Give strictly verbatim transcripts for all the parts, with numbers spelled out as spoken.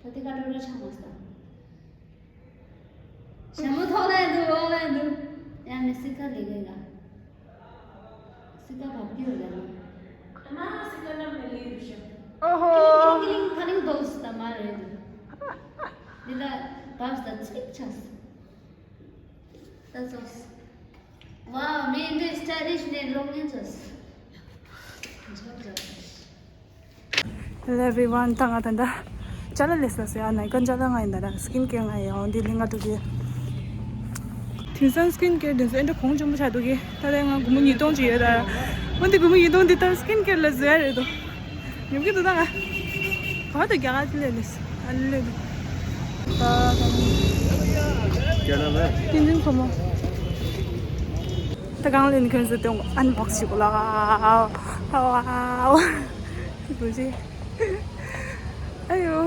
ད་དེ་ཀ་ཏོ་ར་ཆགས་མ་སོང་། ཞྭ་མོ་ཐོག་ལ་འདུག་འོག་ལ་འདུག་ཡང་མི་སི་ཀ་ལི་གི་ལ། སི་ཀ་བབ་ཀྱི་ཡོད་ལ་ནི། ཨ་མ་སི་ཀ་ནམ་ལ་ལི་རུ་ཤ། ཨོ་ཧོ། ཀི་ལིང་ཀི་ལིང་ཐ་ལིང་དོག་སི་ད་མ་རེད། འདི་ལ་བབ་སི་ད་ཚིག་ཆགས་སི། ད་ཚོགས། Wow, མི་འདི་སི་ཊའི་ལིཤ་ནས་ལོག་ཉན་ཚོགས། Hello everyone. ད་ང་ད་ལྟ་ཅ་ལག་ལས་ས་སུ་ཡ་ན་ཀན་ཅ་ལག་ང་ཡིན་ད་ར་སི་ཀིན་ཀེར་ང་ཡིན་འོང་འདི་ལིང་ག་འགྲོ་གི། དེང་སང་སི་ཀིན་ཀེར་དེང་སང་ཨེ་འདྲ་གོང་ཆེན་པོ་ཆགས་འདུག་གི། ད་ལྟ་ང་སྒོར་མོ་ཉིས་སྟོང་ཅིག་ཡོད་ད་ར། འོན་ཏེ་སྒོར་མོ་ཉིས་སྟོང་འདི་ལྟར་སི་ཀིན་ཀེར་ལ་བཟོ་ཡ་རེད་དོ། ཉོབ་ཀྱི་འདུག་ད་ང་། ག་བ་དུ་རྒྱ་གར་ཅི་ལས་ལས་ཨ་ལས་ལས། ད་ད་རྒྱ་ནག་ལ་ཏིན་ཏིན་ཁོ་མོ། ད་གང་ལས་ནི་ཁྱོད་ཚོ་སྟོན་ཨན་བོག་སི་བྱེད་དགོས་ལ། ཨ་ཨ་ཨ་ཨ། ཐུགས་རྗེ་ཆེ། ཨ་ཡོ།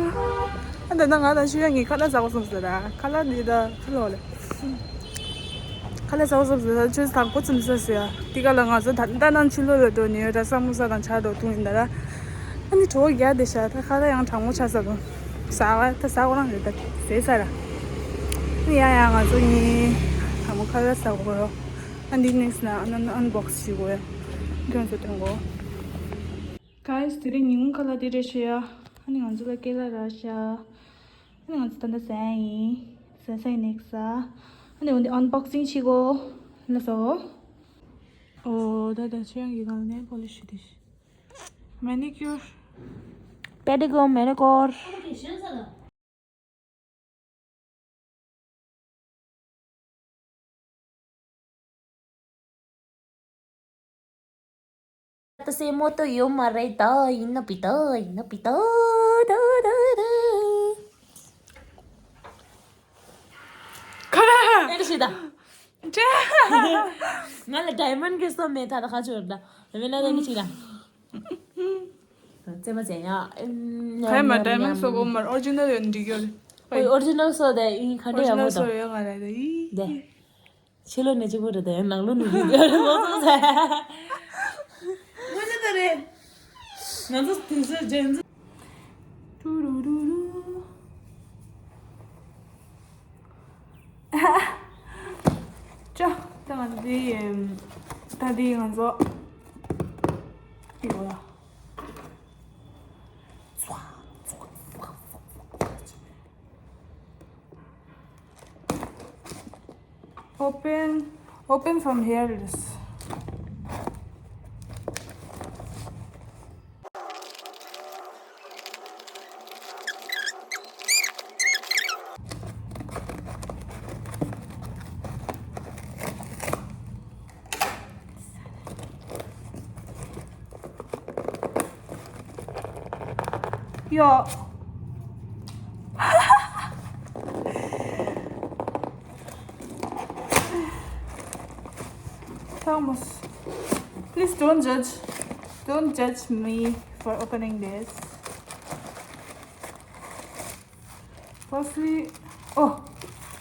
ཨ་ད་ད་ང་དང་ཤུ་ཡ་ངའི་ཁ་ལག་ཟ་བ་སོང་ཟེར་ར་ཁ་ལག་འདི་ད་ཁ་ལོ་ལ། ཁ་ལག་ཟ་བ་སོང་ཟེར་ད་ཆོས་དང་པོ་ཙམ་ཟ་ཟེར་ཡ། དེ་ག་ལ་ང་ཚོ་ད་ལྟ་ནང་ཕྱི་ལོགས་ལ་འགྲོ་ནས་ཡོད་ད་ས་མོ་ས་དང་ཆ་འགྲོ་འཐུང་ཡིན་ད་ར། ཨ་ནི་གྲོགས་རྒྱག་བསྡད་ཤག་ད་ཁ་ལག་ཡང་གྲང་མོ་ཆགས་ས་དང་། ཟ་བ་ད་ཟ་འོ་རང་རེད་ད་ཟས་ས་ར། ཨ་ནི་ཡ་ཡ་ང་ཚོ་གཉིས་གྲང་མོ་ཁ་ལག་ཟ་དགོས་རོ། ཨ་འདི་ནེག་སི་ན་ཨན་ཨན་བོག་སི་བྱེད་དགོས་ཡ། ཁྱོད་ཚོ་སྟོན་གོ། Guys དེ་རིང་ཉིན་གུང་ཁ་ལག་དེ་འདྲ་བྱེད་ཡ། ཨ་ནི་ང་ཚོ་ལ་ཀེ་ལ་ར་ཤ། ཨ་ནི་ང་ཚོ་ད་ལྟ་ཟ་ཡ་ཡིན། ཟ་ས་ཡིན་ནེག་སི་ས། ཨ་ནི་འོན་ཏེ་ཨན་བོག་སིང་བྱེད་གོ། ལ་ཟ་འོ། འོ་ད་ད་ཆོས་ཡང་གི་གང་ནས་པོ་ལི་ཤི་དི་ཤི། མེ་ནི་ཀིུར། པེ་ཌི་ཀོར། མེ་ནི་ཀོར། ད་སེ་མོ་ཏོ་ཡོད་མ་རེད་ད། ཡིན་ན་པི་ད་ཡིན་ན་པི་ད་ད་ད་ད། ཁ་ལ། ཨེ་ཤི་ད། ཅེ། ང་ལ་ཌའི་མོན་གི་སོ་མེད་ད་ད་ཁ་ཆོར་ད། མེད་ན་ད་ནི་ཅི་ལ། ཙེ་མ་ཙེ་ཡ། ཁ་མ་ཌའི་མོན་སོ་གོ་མར་ཨོ་རི་ཇི་ནལ་ཡོད་འདི་གྱོར། ཨོ་ཨོ་རི་ཇི་ནལ་སོ་དེ་ཨིན་ཁ་འདྲ་ཡ་མོ་ད། སོ་ཡོད་ང་རེད་ད་ཡི། དེ། ཕྱི་ལོ་ནས་གཅིག་པོ་རེད་དེ་ནང་ལོ་ནས་གཅིག་པོ་རེད་མོ་ཚོ་ཟེར། ངོ་ཚ་ད་རེད། ང་ཚོ་དེང་སང་ཇེན་ཛི། ཏུ་རུ་རུ་རུ། ཅོ། ད་ང་འདི་ད་འདི་ང་ཚོ་ཡོད་ལ། Open, open from here, yes. ཡོ། Thomas, please don't judge. Don't judge me for opening this. Firstly, oh,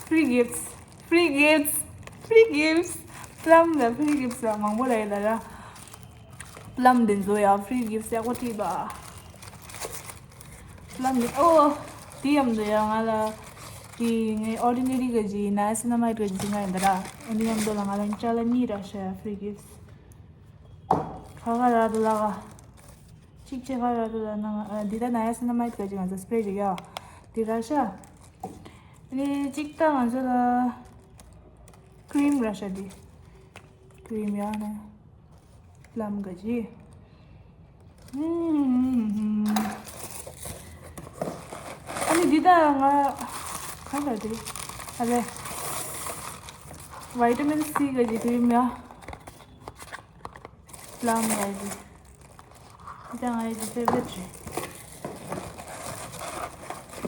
free gifts, free gifts, free gifts. Plum ལ་free gifts ལ་མང་པོ་རེད་ལ་ར། Plum འདི་ཚོ་ཡ་free gifts ཡག་པོ་བྲིས་པ། Plum འདི་ཨོ། དེ་ཡམ་དུ་ཡ་ང་ལ་དེ་ངའི་Ordinary གི་ཇི་Niacinamide གི་ཇི་ང་ཡིན་ད་ར། འདི་ཡམ་དུ་ལ་ང་ལ་ཅ་ལག་གཉིས་ར་ཤ་ཡ་free gifts། ཁ་ཁ་ར་དུ་ལ་ག་གཅིག་ཅེ་ཧ་ར་རུ་ལ་ན་ང་འདི་ད་ན་ཡ་སི་ན་མའི་ཊི་ག་ཅིག་ང་ཚོ་སི་པེ་རེ་རྒྱག་འདི་ར་ཤ། ནི་གཅིག་ད་ང་ཚོ་ལ་ཀྲིམ་ར་ཤ་འདི། ཀྲིམ་ཡ་ནི་པླམ་ག་ཅིག་ཨ་ནི་འདི་ད་ང་ག་ལ་དེ་ཨ་ལེ། ཝི་ཊ་མིན་སི་ག་ཅིག་ཀྲིམ་ཡ། པླམ་ག་ཅིག་འདི་ད་ང་ཡི་ཕེ་ཝ་རི་ཊི་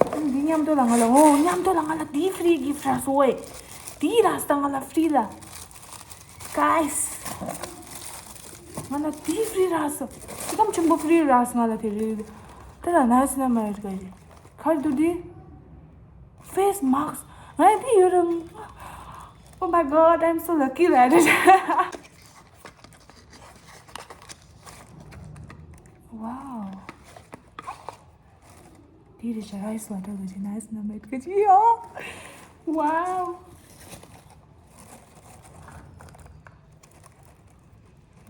རེད། འདི་མཉམ་དུ་ལ་ང་ལ་ཨོ་མཉམ་དུ་ལ་ང་ལ་འདི་ཧྥི་རི་གིཕ་རག་སོང་ཨེ། འདི་རག་སྟངས་ང་ལ་ཧྥི་རི་ལ། གའི་སི། ང་ལ་འདི་ཧྥི་རི་རག་སོང་། སི་ཀམ་ཆེན་པོ་ཧྥི་རི་རག་སོང་ང་ལ་དེ་རེད། དེ་ལ་ན་ཡ་སི་ན་མའི་ཊི་ག་རེད། ག་རེ་འདུག་འདི། ཕེ་སི་མཱ་སི་ཀི་ང་ལ་འདི་ཡོད་རེད། Oh my god, I'm so lucky, right? Wow. འདི་རེད་ཤག་ར་ཡིས་ཝ་ཊར་ག་ཅིག་ན་ཡ་སི་ན་མའི་ཊི་ག་ཅིག་ཡོད། Wow.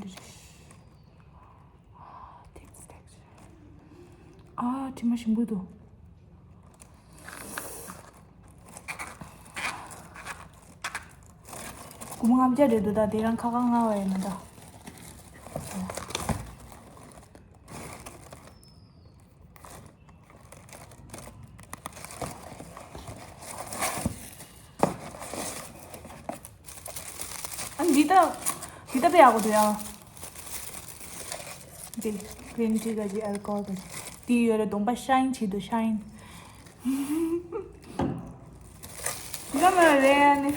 འདི་རེད། ཨ་དྲི་མ་ཞིམ་པོ་འདུག་སྒོར་མོ་ལྔ་བརྒྱ་རེད་འདུག་ད་དེ་རང་ཁ་ཁ་ང་བ་ཡིན་ན་ད། ཨ་འདི་ད་འདི་ད་དཔེ་ཡག་པོ་འདུག་ཡ། འདི་གི་རིན་ཊི་ག་ཅིག་ཨལ་ཀོ་ཧོལ་ག་ཅིག་འདི་ཡོད་རེད། གདོང་པ་ཤ་ཡིན་བྱེད་དུ་ཤ་ཡིན། འདི་ད་མ་རེད་ཨ་ནི།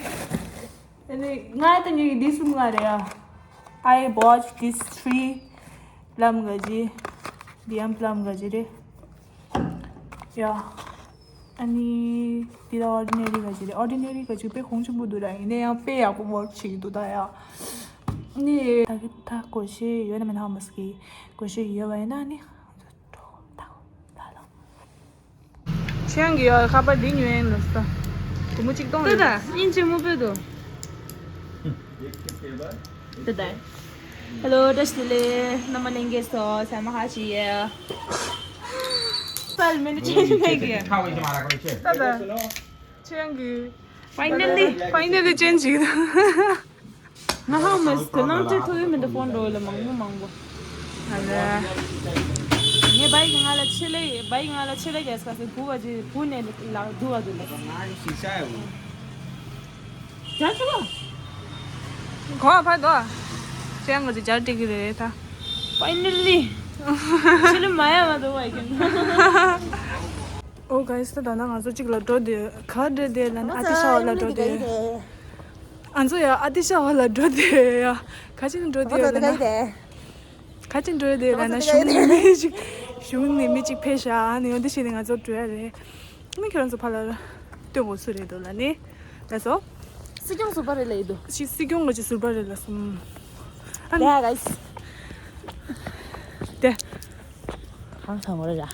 ཨ་ནི་ང་ད་ཉོས་ཀྱི་འདི་གསུམ་ང་རེད་ཡ། I bought these three. པླམ་ག་ཅིག་འདི་ཡང་པླམ་ག་ཅིག་རེད། ཡ། ཨ་ནི་འདི་ལ་ཨོར་ཌི་ནེ་རི་ག་ཅིག་རེད། ཨོར་ཌི་ནེ་རི་ག་ཅིག་དཔེ་གོང་ཆེན་པོ་འདུག་ར། ཡིན་ན་ཡང་དཔེ་ཡག་པོ་ཝོརཀ་བྱེད་ཀྱི་འདུག་ད་ཡ། ནི་ད་གི་ད་སྒོར་གཞས་ཡོད་ན་མེད་ན་ཧ་མ་སི་ཀི་སྒོར་གཞས་ཡོད་པ་ཡིན་ན་ནི་འགྲོ་ད་ད་ལ། ཆོས་དབྱངས་ཀྱི་ཡ་ཁ་པར་འདི་ཉོས་ཡིན་ལ་ས། སྒོར་མོ་གཅིག་སྟོང་ད་རེད། ད་ཨིན་ཅི་མོ་པེ་དོ། ད་ད། Hello, བཀྲ་ཤིས་བདེ་ལེགས། རྣམ་པ་ལྷན་རྒྱས་ཚོ་ཚང་མ་ཧ་ཅི་ཡེ། སལ་མེ་ནི་ཆེན་ཞིག་ནས་གི། ད་ད། ཆོས་དབྱངས་ཀྱི། Finally, finally change ཡིན། ང་ཧ་མ་སི་ཁ་ནང་ཆེ་ཐུ་ཡི་མི་འདུག་ཕོན་འགྲོ་ལ་མང་པོ་མང་པོ། ཨ་ལ། ངས་བའི་གི་ང་ལ་ཆེ་ལེ་བའི་གི་ང་ལ་ཆེ་ལེ་རྒྱལ་སྐ་སེ་བུ་བ་ཅི་བུ་ནས་ལག་བསྡུ་བ་འདུག་ལ། ང་ཡི་ཤི་ཤ་ཡོད། ཇ་ཆུ་བ། གོ་བ་ཕར་དོ། ཅན་གོ་ཅི་ཇ་ཏི་གི་རེད་ད། Finally. ཆེ་ལེ་མ་ཡ་མ་འདུག་བའི་གི། ཨོ་ག་ཡིས་ད་ད་ན་ང་ཚོ་གཅིག་ལ་འགྲོ་དེ་ག་འགྲོ་དེ་ལ་ན་ཨ་ཏི་ཤ་བ་ལ་འགྲོ་དེ། ང་ཚོ་ཡ་ཨ་ཏི་ཤ་བ་ལ་འགྲོ་དེ་ཡ། ག་ཅི་ནས་འགྲོ་དེ་ཡ་ལ་ན། ག་ཅི་འགྲོ་དེ་ལ་ན་གཞུང་ནས་མི་ཅིག་གཞུང་ནས་མི་ཅིག་ཕེབས་ཤག་ཨ་ནི་ཡོང་དེ་བྱས་ནས་ང་ཚོ་འགྲོ་ཡ་རེད། མི་ཁྱེད་རང་ཚོ་ཕ་ལ་སྟོན་དགོས་སུ་རེད་འདུག་ལ་ནི། ལ་སོ། སྲིད་སྐྱོང་ཟུར་པ་རེད་ལ་ཡི་འདུག་ཞི་སྲིད་སྐྱོང་ག་ཅི་ཟུར་པ་རེད་ལ་སོ། ཨ་ནི། ལ་ག་ཡིས། དེ། ཧང་སང་བ་རེད་ར།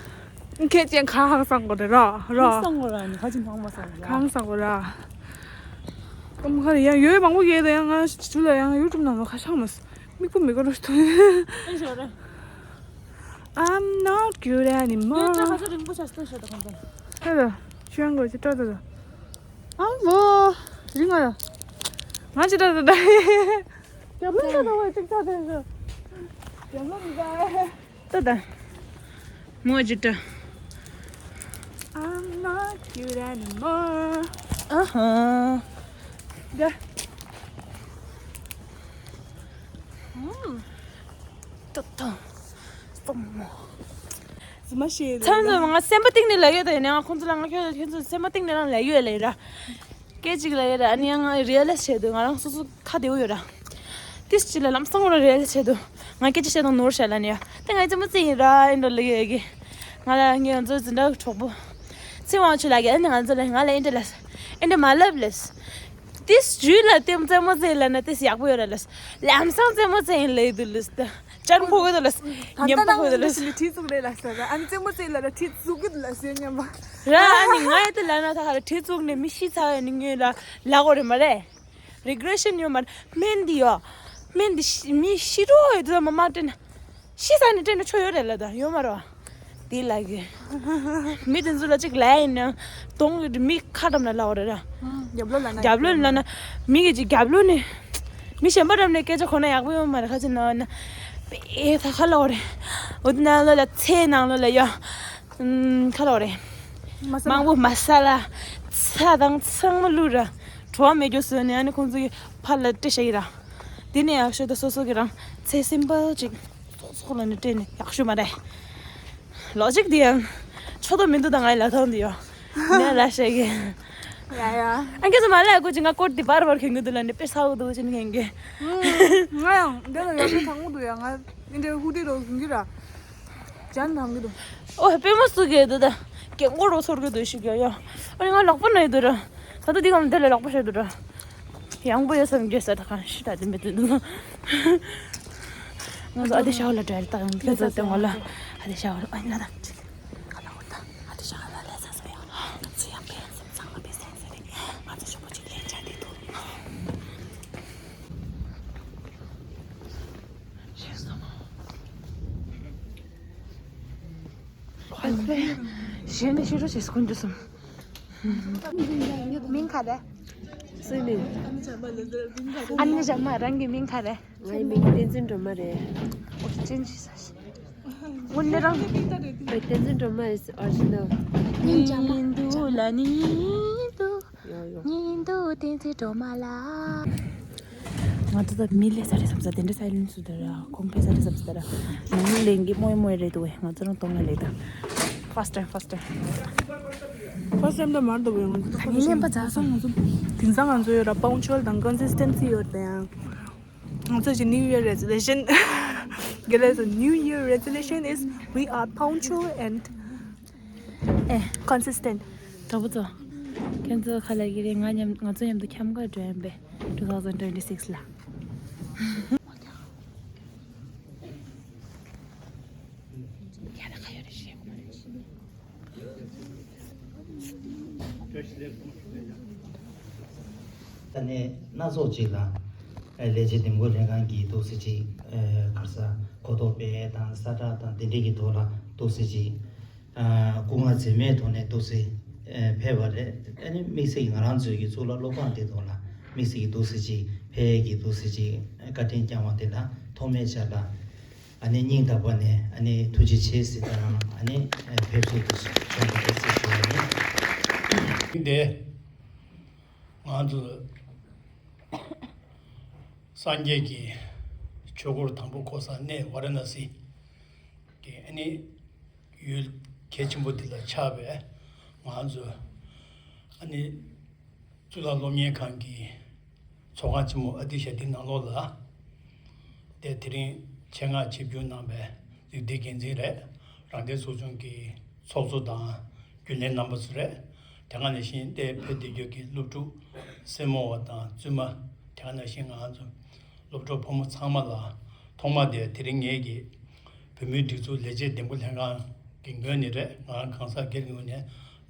ཁྱེད་ཅན་ཁ་ཧང་སང་གོ་རེད་ར་ར། ཧང་སང་གོ་ར་ནི་ཁ་ཅིག་ཧང་མ་སང་གོ་ར། ཧང་སང་གོ་ར། ཀམ་ཁ་ཡང་ཡོད་མང་པོ་ཡོད་དེ་ཡང་ང་ཞུ་ལ་ཡང་ཡུ་ཊུབ་ནང་ལ་ཁ་ཤང་མ་སོང་། མིག་པོ་མི་དགོས་རུ་སྟོན། ཨེ་ཞོ་རེ། I'm not good anymore. ཡོད་ཀྱང་ཁ་ཤ་རིང་པོ་ཆགས་སྟོན་ཤོད་དང་ཁོང་ཚོ། ཧེ་ལོ། ཆུ་ཡང་གོ་ཅི་ཏྲ་ཏྲ་ཏྲ། ཨང་བོ། རིང་ང་ཡ། ང་ཅི་ཏྲ་ཏྲ་ཏྲ། རྒྱབ་ལོ་ཏྲ་ཏྲ་བ་ཅིག་ཏྲ་ཏྲ་ཏྲ། རྒྱབ་ལོ་མི་ཏྲ། ད་ད། མོ་ཇི་ཏ། I'm not cute anymore. ཨ་ཧ། ད། ཨུམ། ཏོ་ཏོ། སྟོང་མོ། ཟི་མ་ཤེས་རེད། ཚང་ཚང་ང་སེམས་པ་གཏིང་ནས་ལ་ཡོད་ད་ཡིན་ནའང་ཁོང་ཚོ་ལ་ང་ཁྱོད་ཁྱོད་ཚོ་སེམས་པ་གཏིང་ནས་རང་ལ་ཡོད་ལ་ཡོད་ར། སྐད་ཅིག་ལ་ཡོད་ར་ཨ་ནི་ཡང་ང་རི་ཡ་ལ་ཤེས་འདུག་ང་རང་སོ་སོ། ཁ་བདེ་བོ་ཡོད་ར། ཏིས་ཅི་ལ་ལམ་སང་ར་རེ་ཆེ་དུ། ང་སྐད་ཆ་བཤད་དང་ནོར་བཤད་ལ་ནི་ཡ། ཏེ་ང་རྩེད་མོ་རྩེ་ཡིན་ར་ཨིན་འགྲོ་ལ་ཡོད་གི། ང་ལ་ངའི་ང་ཚོ་འཛིན་གྲྭ་གི་གྲོགས་པོ། ཚེ་དབང་ཆོས་ལགས་ཀྱིས་ཨ་ནི་ང་ཚོ་ལ་ང་ལ་ཨིན་འདྲ་ལ། ཨིན་འདྲ་མ་ལབ་ལས། ཏིས་ཇུས་ལ་ཏེ་རྩེད་མོ་རྩེ་ལ་ན་ཏིས་ཡག་པོ་ཡོད་ར་ལས། ལམ་སང་རྩེད་མོ་རྩེ་ཡིན་ལས་དུ་ལས་ཏེ། ཅར་ཕོ་གི་དུ་ལས། ཉམ་པོ་གི་དུ་ལས། ཁྲི་ཚུགས་རེད་ལ་ཟེར་ར་ཨ་ནི་རྩེད་མོ་རྩེ་ལ་ར་ཁྲི་ཚུགས་གི་དུ་ལ་ཟེར་ཉམ་པ། ར་ཨ་ནི་ང་ཡི་ཏེ་ལ་ན་ད་ཧ་ར་ཁྲི་ཚུགས་ནས་མི་ཤི་ཚར་ཡ་ནི་ངའི་ལ་ལ་གོ་རེ་མ་རེད། རི་གྷི་རེ་ཤན་ཡོད་མ་རེད། སྨན་འདི་ཡོད། སྨན་འདི་ཤི་མི་ཤི་འགྲོ་ཡོད་དུས་མ་མ་སྤྲད་ན། ཤི་ས་ནས་སྤྲད་ན་ཆོ་ཡོད་རེད་ལ། ད་ཡོད་མ་རེད་བ། དེ་ལ་གི་མི་དེ་ཚོ་ལ་གཅིག་ལབ་ཡིན་ན་གདོང་གི་མི་ཁ་འགྲམ་ལ་ལབ་པ་རེད་ར། རྒྱབ་ལོགས་ལ་ན། རྒྱབ་ལོགས་ལ་ན། མི་གི་གཅིག་རྒྱབ་ལོགས་ནས་མི་གཞན་པ་འགྲམ་ནས་སྐད་ཆ་གོ་ན་ཡག་པོ་ཡོད་མ་རེད། ཁ་ཅིག་ན་ན་པེ་ད་ཁ་ལབ་པ་རེད། འོ་དེ་ནང་ལོགས་ལ་ཚེ་ནང་ལོགས་ལ་ཡ། ཁ་ལབ་པ་རེད། མ་ས་ལ། མང་པོ་མ་ས་ལ། ཚྭ་དང་ཚང་མ་བླུགས་ར། བྲོ་བ་མེད་རྒྱུ་བཟོས་ནས་ཨ་ནི་ཁོང་ཚོ་གི་ཕར་ལ་སྤྲད་བཞག་གི་ར། དེ་ནས་ཡག་ཤོས་ད་སོ་སོ་གི་རང་ཚེ་སིམ་པལ་ཅིག་ཚོགས་ཚོགས་ལ་ནི་སྤྲད་ནས་ཡག་ཤོས་མ་རེད། ལོ་ཇིག་འདི་ཡང་ཆོ་ཏོ་མི་འདུག་ད་ང་ཡི་ལ་ཐོག་འདི་ཡོ། ངས་ལ་བཤད་གི། ཡ་ཡ། ཨ་ཁྱེད་ཚོ་མ་ལ་ཡ་ཀོ་ཅི་ང་ཀོར་འདི་བར་བར་གྱོན་གི་འདུག་ལ་ནི་དཔེ་ཚ་བོ་འདུག་ཅི་ནི་གྱོན་གི། ང་ཡང་འདི་ལ་ཡག་པོ་དང་པོ་འདུག་ཡ། ང་འདི་འདྲའི་ཧུ་ཏི་རོ་གྱོན་གི་ར། ཅན་དང་གི་དུ། ཨོ་པེ་མོ་སུ་གེ་དུ་ད། ཀེ་ངོ་རོ་ཚོར་གི་དུ་ཞིག་ཡོ་ཡོ། ཨོ་ང་ལག་པ་ན་ཡི་དུ་ར། ད་དུ་དི་གམ་དེ་ལ་ལག་པ་ཤ་དུ་ར། ཡང་པོ་ཡོ་སམ་གེ་ས་ད་ཁང་ཤི་ད་དི་མེ་དུ་དུ། ང་ཚོ་ཨ་དེ་ཤའོ་ལ་འགྲོ་ཡ་ད་ང་ཚོ་དེ་ངོ་ལ་ཨ་དེ་ཤའོ་ལ་ཨ་ན་ད་ཅིག་ཁ་ལ་འོ་ད་ཨ་དེ་ཤའོ་ལ་ལས་ས་སོ་ཡ། ང་ཚོ་ཡང་པེ་སེམས་ཚང་མ་པེ་སེམས་ས་རེད། ང་ཚོ་ཞོགས་པ་ཅིག་ལས་བྱ་དེ་དུ། ཤེས་སོང་། གཞན་ནས་ཤེས་རོགས་བྱེད་སྐུ་མདུན་གསུམ། མིང་ག་རེ། སུའི་མིང་། ཨ་ནེ་ཇ་མ། རང་གི་མིང་ག་རེ། ངའི་མིང་བསྟན་འཛིན་སྒྲོལ་མ་རེད། ཨོ་ཅན་ཅི་ས་ཞིག་དངོས་གནས་རང་། བསྟན་འཛིན་སྒྲོལ་མ་is original། ཉིན་དུ་ལ་ཉིན་དུ། ཡོ་ཡོ། ཉིན་དུ་བསྟན་འཛིན་སྒྲོལ་མ་ལ། ང་ཚོ་ད་མི་ལས་ས་རེད་བསམ་ས། དེ་འདྲ་སའི་ལན་སུ་དར་ཁོང་ཕེ་ས་རེད་བསམ་ས་དར། ནང་མི་ལས་འགི་མོའི་མོའི་རེད་དུ་བས། ང་ཚོ་རང་གཏོང་ལ་ལས་དང་། Faster, faster. First time ད་མར་དུ་བས་ང་ཚོ་ད་ངི་ལེན་པ་ཛ་སོང་། ང་ཚོ་དེང་སང་ང་ཚོ་ཡོད་ར་punctual དང་consistency ཡོད་དེ་ཡང་། ང་ཚོ་ཅི་New Year resolution། ག་རེ་ཟེར། New Year resolution is we are punctual and ཨེ། consistent། གྲོགས་པོ་ཚོ། ཁྱེད་ཚོ་ག་ལ་གི་རེད། ང་མཉམ་ང་ཚོ་མཉམ་དུ་འཁྱམ་ག་འགྲོ་ཡིན་པས། two thousand twenty six ལ། ད་ནས་སྣ་ཚོགས་ཅིག་ལ་ལས་བྱེད་འདེམས་བསྐོ་ལྷན་ཁང་གིས་འདུག་སེ་ཅིག་ག་རེ་ཟེར་གོ་རྟོགས་སྤེལ་དང་གསལ་བསྒྲགས་དང་དེ་འདྲས་ཀྱི་ཐོག་ལ་འདུག་སེ་ཅིག་སྐུ་ངལ་འཛེམས་མེད་ཐོག་ནས་འདུག་སེ་ཕེབས་པ་རེད། ཨ་ནི་དམིགས་བསལ་གྱིས་ང་རང་ཚོའི་གི་གཙུག་ལག་སློབ་ཁང་དེ་ཐོག་ལ་དམིགས་བསལ་གྱིས་འདུག་སེ་ཅིག་ཕེབས་ཀྱི་འདུག་སེ་ཅིག་བཀའ་དྲིན་བསྐྱངས་པ་དེ་ལ་ཐོག་མའི་ཆ་ལ་ཨ་ནི་སྙིང་ཐག་པ་ནས་ཨ་ནི་ཐུགས་རྗེ་ཆེ་ཟེར་དང་ཨ་ནི་ཕེབས་བསུ་དུ་ཞུ་བ་རེད་ཟེར་ཞུ་བ་ཡིན། འདི་ང་ཚོ་སངས་རྒྱས་ཀྱི་ཆོས་འཁོར་དང་པོ་འཁོར་ས་གནས་ཝཱ་ར་ཎ་སི་གི་ཨ་ནི་ཡུལ་གལ་ཆེན་པོ་འདི་ལ་ཆགས་པའི་ང་ཚོ་ཨ་ནི་གཙུག་ལག་སློབ་གཉེར་ཁང་གི་ཚོགས་ཁང་ཆེན་མོ་ཨ་ཏི་ཤ་འདི་ནང་ལོགས་ལ་དེ་དེ་རིང་ཆེད་མངགས་ཆིབས་བསྒྱུར་གནང་བའི་རིགས་འདི་འགན་འཛིན་རེད། རང་བདེན་ཚོགས་ཆུང་གི་ཚོགས་གཙོ་དང་རྒྱུན་ལས་རྣམ་པ་ཚོ་རེད། དེ་ག་ནང་བཞིན་དེ་ཕེབས་བསྡད་རྒྱུ་གི་སློབ་ཕྲུག་སེར་མོ་བ་དང་བཙུན་མ། དེ་ག་ནང་བཞིན་ང་ཚོ་སློབ་གྲོགས་ཕོ་མོ་ཚང་མ་ལ་ཐོག་མ་དེ་དེ་རིང་ངེད་ཀྱི་བོད་མིའི་སྒྲིག་འཛུགས་ལས་བྱེད་འདེམས་བསྐོ་ལྷན་ཁང་གི་ངོས་ནས་རེད། ང་རང་གང་ཟག་སྒེར་གྱི་ངོས་ནས་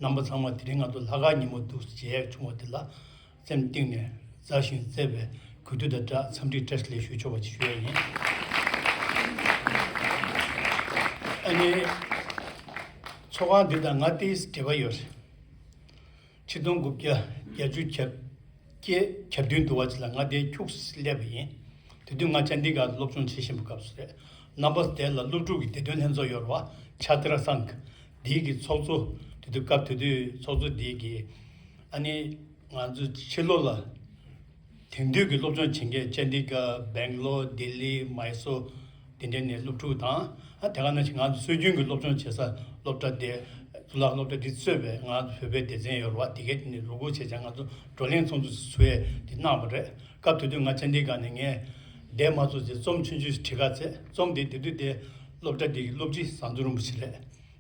རྣམ་པ་ཚང་མ་དེ་རིང་ང་ཚོ་ལྷག་དཀར་ཉིན་མོ་འདུག་མཇལ་ཡག་བྱུང་བ་དེ་ལ་སེམས་གཏིང་ནས་མཛའ་ཞིང་བརྩེ་བའི་གུས་འདུད་དང་སྦྲགས་འཚམས་འདྲི་བཀྲ་ཤིས་བདེ་ལེགས་ཞུ་ཆོག་པ་ཞིག་ཞུ་ཡ་ཡིན། ཨ་ནི་ཚོགས་ཁང་འདི་དང་ང་ཏིས་འབྲེལ་བ་ཡོད་རེད། ཆིག་སྟོང་དགུ་བརྒྱ་བརྒྱད་ཅུ་གྱ་བརྒྱད་གྱ་བདུན་དུ་བ་ཅིག་ལ་ང་དེ་ཁྱུགས་སླེབས་པ་ཡིན། དེ་དུས་ང་ཅན་ཌི་གར་སློབ་སྦྱོང་བྱེད་བཞིན་པའི་སྐབས་སུ་རེད། རྣམ་པ་དེ་ལ་སློབ་ཕྲུག་གི་བདེ་དོན་ལྷན་ཚོགས་ཡོད་རེད་བ། ཆ་ཏི་ར་སང་། དེའི་གི་ཚོགས་གཙོ། དེ་དུས་སྐབས་དེ་དུས་ཚོགས་གཙོ་དེའི་གི་ཨ་ནི་ང་ཚོ་ཕྱི་ལོགས་ལ་དེང་དུས་ཀྱི་སློབ་སྦྱོང་བྱེད་མཁན་ཅན་ཌི་གར། སྦེང་ལོར། ལྡི་ལི། མའི་སོར། དེ་འདྲའི་ནས་སློབ་ཕྲུག་དང་། ཨ་དེ་ག་ནང་བཞིན་ང་ཚོ་སྲོལ་རྒྱུན་གྱི་སློབ་སྦྱོང་བྱེད་ས་སློབ་གྲྭ་དེ་གཙུག་ལག་སློབ་གྲྭ་འདི་གཙོས་པའི་ང་ཚོ་བོད་པའི་སྡེ་ཚན་ཡོད་རེད་བ། དེ་གའི་ནས་རུ་སྐོར་བྱས་ཙང་ང་ཚོ་བགྲོ་གླེང་ཚོགས་འདུ་ཚོགས་ཡས་དེ་གནང་བ་རེད། སྐབས་དེ་དུས་ང་ཅན་ཌི་གར་ནས་ངས་བསྡད་མ་ཚོར་ཚེ་རྩོམ་ཆུང་ཆུང་ཞིག་བྲིས་ག་ཚེ་རྩོམ་དེ་དེ་དུས་དེ་སློབ་གྲྭ་དེ་གི་སློབ་སྤྱི་ཟམ་གདོང་རིན་པོ་ཆེ་རེད།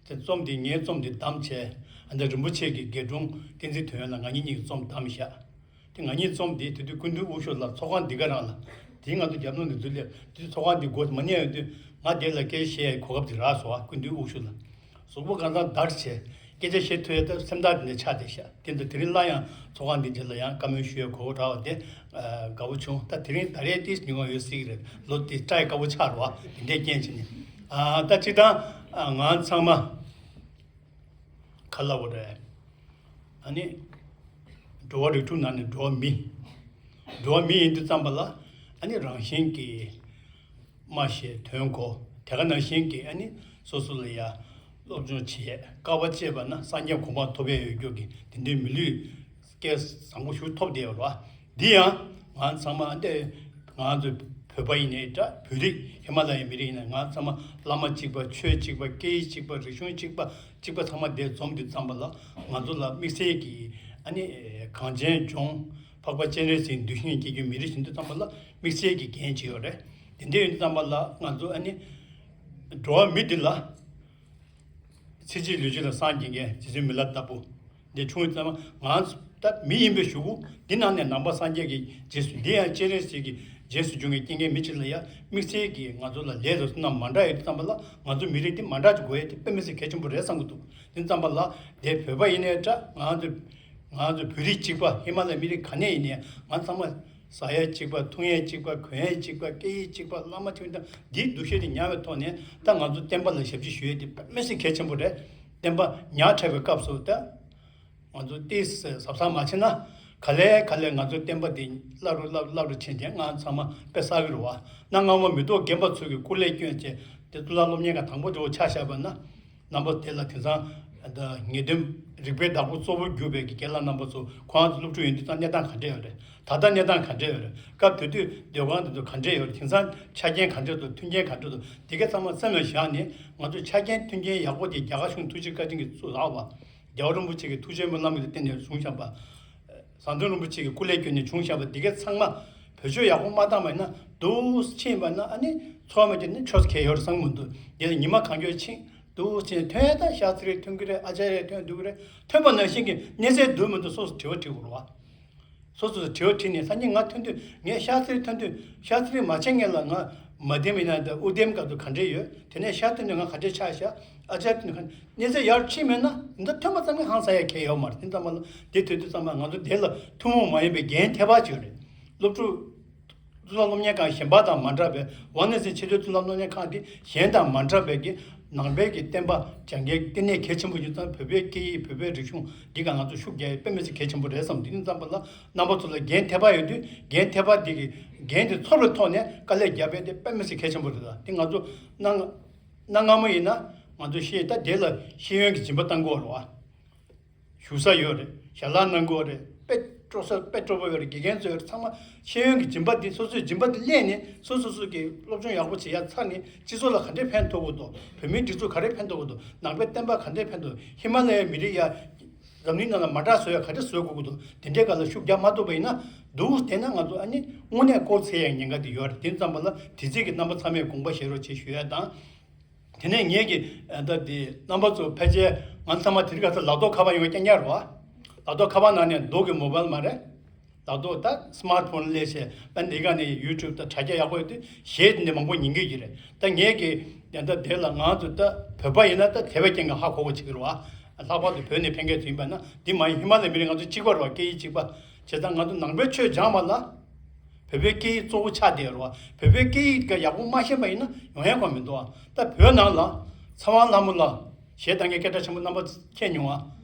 དེ་རྩོམ་དེ་ངའི་རྩོམ་དེ་བདམས་བྱས། ཨ་ནི་རིན་པོ་ཆེ་གི་དགེ་སྒྲུང་བསྟན་འཛིན་དོན་ཡོད་ལ་ང་གཉིས་གཉིས་ཀྱི་རྩོམ་བདམས་བཞག་དེ་ང་གཉིས་རྩོམ་དེ་དེ་དུས་སྐུ་མདུན་དབུ་བཞུགས་ལ་ཚོགས་ཁང་འདི་ག་རང་ལ། དེ་ང་ཚོ་རྒྱབ་ལོགས་ནས་འཛུལ་སླེབས། དེ་ཚོགས་ཁང་འདི་སྒོ་མ་ཉལ་ཡོང་དུས་ང་དེ་ལ་སྐད་ཆ་བཤད་ཡའི་གོ་སྐབས་དེ་རག་སོང་བ། སྐུ་མདུན་དབུ་བཞུགས་ལ། གཟུགས་པོ་གང་ཚང་འདར་བྱས། སྐད་ཆ་བཤད་ཐུབ་ཡ་ད་སེམས་ཐག་དེ་ནས་ཆགས་བསྡད་ཤག་དེ་འདྲ་དེ་རིང་སླར་ཡང་ཚོགས་ཁང་འདི་རྗེས་ལ་ཡང་བཀའ་མོལ་ཞུ་ཡའི་གོ་སྐབས་རག་པ་དེ་དགའ་པོ་བྱུང་། ད་དེ་རིང་ད་རེས་ཏིས་ཉུང་བ་ཡོད་སྲིད་ཀྱི་རེད། ལོ་དེ་སྐྲ་ཡི་དཀར་པོ་ཆགས་རེད་བ། དེ་འདྲའི་རྐྱེན་བྱས་ནས། ཨ་ད་སྤྱིར་བཏང་ཨ་ང་ཚང་མ་ག་ལབ་དགོས་རེད། ཨ་ནི་འགྲོ་བ་རིགས་དྲུག་ནང་ནས་འགྲོ་བ་མི། འགྲོ་བ་མི་ཡིན་དུས་ཙམ་པ་ལ་ཨ་ནི་རང་བཞིན་གྱིས་སྨྲ་ཤེས་དོན་གོ། དེ་ག་ནང་བཞིན་གྱིས་ཨ་ནི་སོ་སོ་ལ་ཡ་སློབ་སྦྱོང་བྱེད་དཀའ་བ་སྤྱད་པ་ན་སངས་རྒྱས་གོ་འཕང་ཐོབ་ཡས་ཡོད་རྒྱུ་གི་དེ་འདྲའི་མི་ལུས་སྐལ་བཟང་པོ་ཞིག་ཐོབ་བསྡད་ཡོད་རེད་བ། འདི་ཡང་ང་ཚང་མ་འདི་ང་ཚོ་བོད་པ་ཡིན་ནའི་འདྲ། བོད་རིགས་ཧི་མ་ལ་ཡའི་མི་རིགས་ཡིན་ན་ང་ཚང་མ་བླ་མ་གཅིག་པ། ཆོས་གཅིག་པ། སྐད་ཡིག་གཅིག་པ། རིག་གཞུང་གཅིག་པ། གཅིག་པ་ཚང་མ་འདིར་འཛོམས་དུས་ཙམ་པ་ལ་ང་ཚོ་ལ་དམིགས་བསལ་གྱི་ཨ་ནི་གངས་ཅན་ལྗོངས་འཕགས་པ་སྤྱན་རས་གཟིགས་འདུལ་ཞིང་སྐྱེ་རྒྱུའི་མི་རིགས་ཡིན་དུས་ཙམ་པ་ལ་དམིགས་བསལ་གྱི་འགན་ཅིག་ཡོད་རེད། དེ་འདྲ་ཡིན་དུས་ཙམ་པ་ལ་ང་ཚོ་ཨ་ནི་འགྲོ་བ་མི་འདི་ལ། ཚེ་གཅིག་ལུས་གཅིག་ལ་སངས་རྒྱས་མཁན་རྗེ་བཙུན་མི་ལ་ལྟ་བུ། འདི་བྱུང་ཙང་ང་ད་མི་ཡིན་པའི་གཞུག་གུ་འདི་ནང་ནས་ནང་པ་སངས་རྒྱས་ཀྱི་རྗེས་སུ། འདི་ཡང་སྤྱན་རས་གཟིགས་ཀྱི་རྗེས་སུ་འཇུག་མཁན་སྐྱེ་མཁན་མི་གཅིག་ལ་ཡང་དམིགས་བསལ་གྱིས་ང་ཚོ་ལ་ལས་དང་བསོད་ནམས་མ་འདྲ་ཡོད་དུས་ཙམ་པ་ལ་ང་ཚོ་མི་རིགས་འདི་མ་འདྲ་ཅིག་དགོས་ཡས་དེ་དཔེ་མི་སྲིད་གལ་ཆེན་པོ་རེད་བསམ་གྱི་འདུག་དེ་ཙམ་པ་ལ་དེ་བོད་པ་ཡིན་ནའི་འདྲ། ང་ཚོ་ང་ཚོ་བོད་རིགས་གཅིག་པ། ཧི་མ་ལ་ཡའི་མི་རིགས་ག་ནས་ཡིན་ནའི་ང་ཚང་མ་ཟ་ཡས་གཅིག་པ། འཐུང་ཡས་གཅིག་པ། གོན་ཡས་གཅིག་པ། སྐད་ཡིག་གཅིག་པ། བླ་མ་གཅིག་པ། འདིའི་འདུ་ཤེས་དེ་ཉར་བའི་ཐོག་ནས་ད་ང་ཚོ་བསྟན་པ་ལ་ཞབས་ཕྱི་ཞུ་ཡས་དེ་དཔེ་མི་སྲིད་གལ་ཆེན་པོ་རེད། བསྟན་པ་ཉག་ཕྲ་བའི་སྐབས་སུ་ད་ང་ཚོ་ཏོག་ཙམ་གཟབ་གཟབ་མ་བྱས་ན་ག་ལེ་ག་ལེ་ང་ཚོའི་བསྟན་པ་འདི་བརླག་རུ་བརླག་བརླག་རུ་ཕྱིན་ཏེ་ང་ཚང་མ་དཔེ་བསགས་ཀྱི་རེད་བ། གནའ་སྔ་མོ་མེ་ཏོག་རྒན་པ་ཚོ་གི་སྐུ་ལས་བསྐྱོན་བྱས་ཏེ་གཙུག་ལག་སློབ་གཉེར་ཁང་དང་པོ་འདྲ་བོ་ཆ་བཞག་པ་ན། རྣམ་པ་དེ་ལ་དེང་སང་ད་ངེས་དོན་རིག་པའི་བདག་པོ་གཙོ་བོ་གྱུར་པའི་གི་རྒན་ལགས་རྣམ་པ་ཚོ་ཁོང་ཚོ་སློབ་ཕྲུག་ཡིན་དུས་ཙང་གནས་སྟངས་ག་འདྲ་ཡོད་རེད། ད་ལྟ་གནས་སྟངས་ག་འདྲ་ཡོད་རེད། སྐབས་དེ་དུས་སྡོད་ཁང་དེ་ཚོ་ག་འདྲ་ཡོད་རེད། དེང་སང་ཆ་རྐྱེན་ག་འདྲ་འདུག་མཐུན་རྐྱེན་ག་འདྲ་འདུག་དེ་ག་ཚང་མ་སེམས་ལ་བཞག་ནས་ང་ཚོ་ཆ་རྐྱེན་མཐུན་རྐྱེན་ཡག་པོ་དེ་རྒྱ་གར་གཞུང་ཐུགས་རྗེ་བཀའ་དྲིན་གྱིས་བཙུགས་ལགས་བ། རྒྱལ་བ་རིན་པོ་ཆེ་གི་ཐུགས་རྗེ་སྨོན་ལམ་གྱི་བརྟེན་ནས་བྱུང་བཞག་པ། ཟམ་གདོང་རིན་པོ་ཆེ་གི་སྐུ་ལས་བསྐྱོན་ནས་བྱུང་བཞག་པ་འདི་གའི་ཚང་མ་བེད་སྤྱོད་ཡག་པོ་མ་བཏང་བ་ཡིན་ན་འདུག་ཕྱིན་པ་ན་ཨ་ནི་ཚོར་བ་དེ་ནི་ཆོས་ཁེལ་ཡོད་རེད་བསམ་གི་མི་འདུག་དེ་ལ་ཉི་མ་གང་འཁྱོལ་ཕྱིན་འདུག་ཕྱིན་ཐོན་ད་ཤཱ་ཙི་རི་ཐོན་གི་རེད། ཨ་ཅཱརྱ་ཐོན་འདུག་གི་རེད། ཐོན་པ་ནང་བཞིན་གྱི་གནས་ཚད་འདུག་མི་འདུག་སོ་སོ་དྲི་བ་དྲི་དགོས་རེད་བ། སོ་སོ་དྲི་བ་དྲིས་ནས་སང་ཉིན་ང་ཐོན་དུས་ངས་ཤཱ་ཙི་རི་ཐོན་དུས་ཤཱ་ཙི་རི་མ་བྱས་ངེས་ལ་ང་མ་དེམ་ཡིན་ན་ད་ཨུ་དེམ་སྐབས་སུ་ག་འདྲས་ཡོད། དེ་ནས་ཤཱ་ཐོན་དུས་ང་ག་འདྲས་ཆགས་ཤག་ཨ་ཅཱརྱ་ཐོན་དུས་ག་གནས་ཚད་ཡར་ཕྱིན་མེད་ན་འདི་ཐོན་པ་ཙམ་གྱིས་ཧང་སང་ཡ་གལ་ཡོད་མ་རེད། དེ་ཙམ་པ་ལ་དེ་དུས་དུས་ཙམ་པ་ང་ཚོ་དེ་ལ་ཐུན་མོང་མ་ཡིན་པའི་འགན་ཐེ་བ་ཅིག་རེད། སློབ་ཕྲུག་གཙུག་ལག་སློབ་གཉེར་ཁང་གཞན་པ་དང་མ་འདྲ་བའི་ཝཱ་ཎཱ་སི་ཆེས་མཐོའི་གཙུག་ལག་སློབ་གཉེར་ཁང་དེ་གཞན་དང་མ་འདྲ་བའི་གི་ནང་པའི་གི་བསྟན་པ་སྦྱང་མཁན་ལྟེ་གནས་གལ་ཆེན་པོ་ཡིན་ཙང་བོད་པའི་སྐད་ཡིག་བོད་པའི་རིག་གཞུང་འདི་ག་ང་ཚོ་ཤུགས་རྒྱག་ཡས་དཔེ་མི་སྲིད་གལ་ཆེན་པོ་རེད་བསམ། དེ་ཡིན་ཙམ་པ་ལ་རྣམ་པ་ཚོ་ལ་འགན་ཐེ་བ་ཡོད་དུས་འགན་ཐེ་བ་དེ་གི་འགན་དེ་ཚོར་བའི་ཐོག་ནས་དཀའ་ལས་རྒྱབ་པས་དེ་དཔེ་མི་སྲིད་གལ་ཆེན་པོ་རེད། ད་དེ་ང་ཚོ་གནའ་གནའ་སྔ་མོ་ཡིན་ན་ང་ཚོ་ཤེས་ད་དེ་ལ་ཤེས་ཡོན་གྱི་སྦྱིན་པ་བཏང་དགོས་རེད་བ། བཞུགས་ས་ཡོད་རེད། ཞལ་ལག་གནང་གི་ཡོད་རེད། དཔེ་སྤྲོ་ས་དཔེ་སྤྲོ་པོ་ཡོད་རེད། དགེ་རྒན་ཚོ་ཡོད་རེད། ཚང་མ་ཤེས་ཡོན་གྱི་སྦྱིན་པ་འདི་སོ་སོའི་སྦྱིན་པ་འདི་ལེན་ནས་སོ་སོ་སོ་གི་སློབ་སྦྱོང་ཡག་པོ་བྱེད་ཡ་ཚར་ནས་སྤྱི་ཚོགས་ལ་ག་འདྲས་ཕན་ཐོགས་དགོས་འདུག་བོད་མིའི་སྒྲིག་འཛུགས་ག་རེ་ཕན་ཐོགས་དགོས་འདུག་ནང་པའི་བསྟན་པ་ག་འདྲས་ཕན་ཐོགས། ཧི་མ་ལ་ཡའི་མི་རིགས་ཡ་འཛམ་གླིང་ནང་ལ་མ་འདྲ་བཟོ་ཡ་ག་འདྲས་བཟོ་དགོས་ཀྱི་འདུག་དེ་འདྲའི་སྒང་ལ་ཤུགས་རྒྱག་མ་ཐུབ་པ་ཡིན་ན་འདུག་བསྡད་ན་ང་ཚོ་ཨ་ནི་དངོས་གནས་བཀོལ་ཚེ་ཡ་ཉེན་ཁ་དེ་ཡོད་རེད། དེ་ཙམ་པ་ལ་དེ་ཚིག་གི་རྣམ་པ་ཚང་མས་དགོངས་པ་བཞེས་རོགས་བྱེད་ཞུ་ཡ་དང་། དེ་ནས་ངེད་ཀྱི་ད་དེ་རྣམ་པ་ཚོ་ཕལ་ཆེར་ང་ཚང་མ་དེ་རིང་ཁ་སང་ལག་ཐོག་ཁ་པར་ཡོང་བ་རྐྱང་རྐྱང་རེད་བ། ལག་ཐོག་ཁ་པར་ནང་ནས་མདོག་གི་མོ་བལ་མ་རེད། ལག་ཐོག་ད་སི་མཱར་ཕོན་སླེབས་བྱས་ད་འདི་ག་ནས་ཡུ་ཊུབ་དང་དྲ་རྒྱ་ཡག་པོ་ཡོད་དུས་གཞས་དེ་འདྲ་མང་པོ་ཉན་གི་ཡོད་ཀྱི་རེད། ད་ངེད་ཀྱི་ད་དེ་ལ་ང་ཚོ་ད་བོད་པ་ཡིན་ན་ད་དེ་བས་རྐྱང་གི་ཧ་གོ་གི་བྱེད་ཀྱི་རེད་བ། ལྷག་པར་དུ་བོད་ནས་ཕེབས་མཁན་ཚོ་ཡིན་པ་ན་འདི་མ་ཡིན་ཧི་མ་ལ་ཡའི་མི་རིགས་ང་ཚོ་གཅིག་པ་རེད་བ། སྐད་ཡིག་གཅིག་པ། བྱས་ཙང་ང་ཚོ་ནང་པའི་ཆོས་སྦྱངས་པ་ལ། བོད་པའི་སྐད་ཡིག་གཙོ་བོ་ཆགས་བསྡད་ཡོད་རེད་བ། བོད་པའི་སྐད་ཡིག་ག་ཡག་པོ་མ་ཤེས་པ་ཡིན་ན་ཡོང་ཡ་གང་མི་འདུག་བ། ད་བོད་ནང་ལ་ཚེ་དབང་ལྷ་མོ་ལགས་གཞས་བཏང་མཁན་སྐད་གྲགས་ཆེན་པོ་རྣམ་པ་མཁྱེན་མྱོང་བ།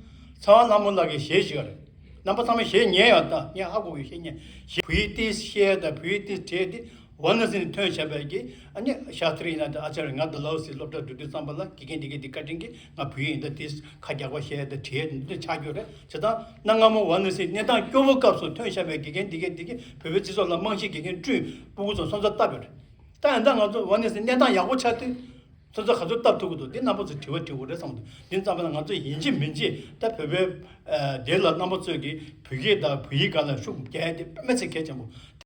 ཚེ་དབང་ལྷ་མོ་ལགས་ཀྱི་གཞས་ཤིག་ཡོད་རེད། རྣམ་པ་ཚང་མས་གཞས་ཉན་ཡོད་ད། ངས་ཧ་གོ་གི་གཞས་ཉན། གཞས་བོད་ཡིག་ཏོག་ཙམ་ཤེས་ཡ་ད་བོད་ཡིག་ཏོག་ཙམ་བྲིས་ཏེ་ཝཱ་ཎཱ་སི་ནས་ཐོན་བཞག་པའི་གི་ཨ་ནི་ཤཱ་ཙི་རི་ཡིན་ན་ད་ཨ་ཅཱརྱ་ང་ད་ལའོ་སི་སློབ་གྲྭ་འགྲོ་དུས་ཙམ་པ་ལ་དགེ་རྒན་དེ་གས་དེ་བཀའ་དྲིན་གྱིས་ང་བོད་ཡིག་ཡིན་ད་ཏོག་ཙམ་ཁ་རྒྱག་པ་ཤེས་ཡ་ད་བྲིས་ཡ་དེ་འདི་ཆགས་ཡོད་རེད། བྱས་ཙང་གནའ་སྔ་མོ་ཝཱ་ཎཱ་སི་གནས་སྟངས་སྐྱོ་བོ་སྐབས་སུ་ཐོན་བཞག་པའི་དགེ་རྒན་འདི་གས་འདི་གས་བོད་པའི་སྤྱི་ཚོགས་ལ་རྨང་གཞི་དགེ་རྒན་བསྐྲུན་སྤུ་གུ་ཚོ་སོན་རྩ་བཏབ་ཡོད་རེད། ད་ཡིན་ད་ང་ཚོ་ཝཱ་ཎཱ་སི་གནས་སྟངས་ཡག་པོ་ཆགས་དུས་སོན་རྩ་ག་ཚོད་བཏབ་ཐུབ་ཀྱི་འདུག་འདི་རྣམ་པ་ཚོས་དྲི་བ་དྲི་དགོས་རེད་བསམ་འདུག་འདི་ཙམ་པ་ལ་ང་ཚོ་ཡིན་གཅིག་མིན་གཅིག་ད་བོད་པའི་ཨ་དེ་ལ་རྣམ་པ་ཚོས་ཀྱི་བོད་སྐད་དང་བོད་ཡིག་སྒང་ལ་ཤུགས་རྒྱག་ཡ་དེ་དཔེ་མི་སྲིད་གལ་ཆེན་པོ།